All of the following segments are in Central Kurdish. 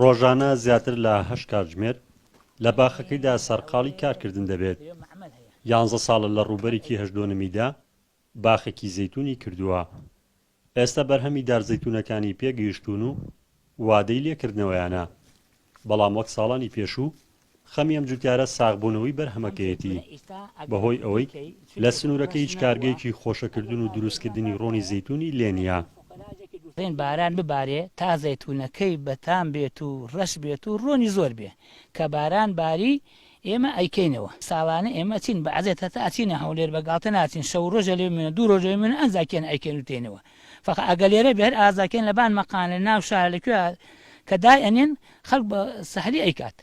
ڕۆژانە زیاتر لە هەشت کاتژمێر لە باخەکەیدا سەرقاڵی کارکردن دەبێت. یانزە ساڵە لە ڕووبەرێکی هەشت دۆنمیدا باخێکی زەیتوونی کردووە. ئێستا بەرهەمی دار زەیتوونەکانی پێگەیشتوون و وادەی لێکردنەوەیانە، بەڵام وەک ساڵانی پێشوو خەمی ئەم جوتیارە ساغبوونەوەی بەرهەمەکەیەتی، بەهۆی ئەوەی لە سنوورەکە هیچ کارگەیەکی خۆشەکردن و دروستکردنی ڕۆنی زەیتوونی لێ نییە. باران ببارێ تا زەیتوونەکەی بەتام بێت و ڕەش بێت و ڕۆنی زۆر بێ، کە باران باری ئێمە ئەیکەینەوە. ساڵانە ئێمە ئەچین بە عەزێت هەتا ئەچینە هەولێر بە گاڵتە ناچین شەو و ڕۆژە لێ بمێنە دوو ڕۆژ لێ بمێنە ئەنجا کێن ئەیکەین و تێینەوە فەقە ئەگەر لێرە بێ هەر ئازا کێن لە بان مەقان لە ناو شار لە کوێ کە دای ئەنێن خەڵک بە سەهلی ئەیکات.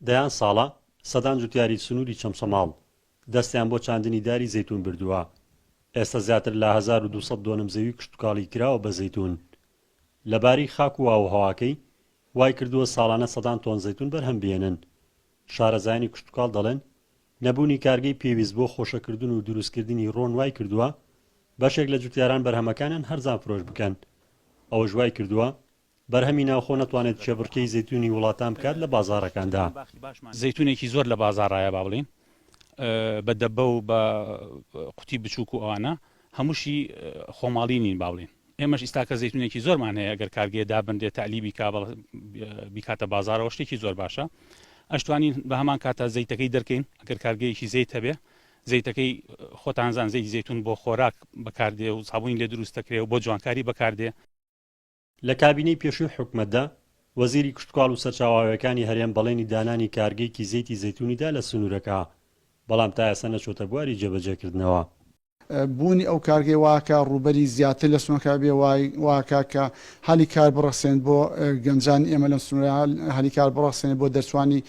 دەیان ساڵە سەدان جوتیاری سنووری چەمچەماڵ دەستیان بۆ چاندنی داری زەیتوون بردووە، ئێستا زیاتر لە 1200 دۆنم زەوی کشتوکاڵی کراوە بە زەیتوون. لەباری خاک و ئاووهەواکەی وای کردووە ساڵانە سەدان تۆن زەیتوون بەرهەم بهێنن. شارەزایانی کشتوکاڵ دەڵێن، نەبوونی کارگەی پێویست بۆ خۆشەکردن و دروستکردنی ڕۆن وای کردووە بەشێک لە جوتیاران بەرهەمەکانیان هەرزان فرۆش بکەن، ئەوەش وای کردووە بەرهەمی ناوخۆ نەتوانێت کێبڕکێی زەیتوونی وڵاتان بکات لە بازاڕەکاندا. زەیتوونێکی زۆر لە بازاڕایە با بڵێین بە دەبە و بە قوتی بچووک و ئەوانە هەمووشی خۆماڵی نین با بڵێین ئێمەش ئیستاکە زەیتونێکی زۆرمان هەیە ئەگەر کارگەیە دابنرێت تەعلیبی کا بیکاتە بازارەوە شتێکی زۆر باشە ئەشتوانین بە هەمان کاتا زەیتەکەی دەرکەین ئەگەر کارگەیەکی زەیت هەبێ زەیتەکەی خۆتان زان زەیتی زەیتون بۆ خۆراک بەکاردێ و سابوونی لێ دروست دەکرێ و بۆ جوانکاری بەکاردێ. لە کابینەی پێشووی حکومەتدا، وەزیری کشتوکاڵ و سەرچاوە ئاوییەکانی هەرێم بەڵێنی دانانی کارگەیەکی زەیتی زەیتونی دا لە سنوورەکە، بەڵام تا ئێستا نەچووەتە بواری جێبەجێکردنەوە. بوونی ئەو کارگەی واکا ڕووبەری زیاتر لە سنوورەکە بێ واکا کە هەلی کار بڕەخسێنێت بۆ گەنجانی ئێمە لەم سنوورە هەلی کار بڕەخسێنێت بۆ دەرچوانی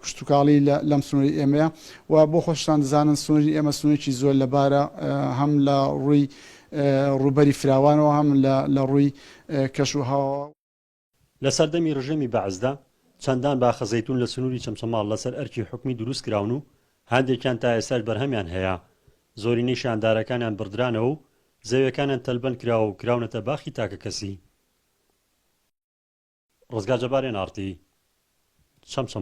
کشتوکاڵی لەم سنووری ئێمەیە و بۆ خۆشتان دەزانن سنووری ئێمە سنوورێکی زۆر لەبارە هەم لە ڕووی ڕووبەری فراوانەوە هەم لە ڕووی کەش و هەواوە. لە سەردەمی ڕژێمی بەعسدا چەندان باخە زەیتوون لە سنووری چەمچەماڵ لەسەر ئەرکی حکومی دروستکراون و هەندێکیان تا ئێستاش بەرهەمیان هەیە، زۆرینەیشیان دارەکانیان بڕدرانەوە و زەویەکانیان تەلبەند کراوە و کراونەتە باخی تاکەکەسی. ڕزگار جەبار ئێن ئاڕ تی، چەمچەماڵ.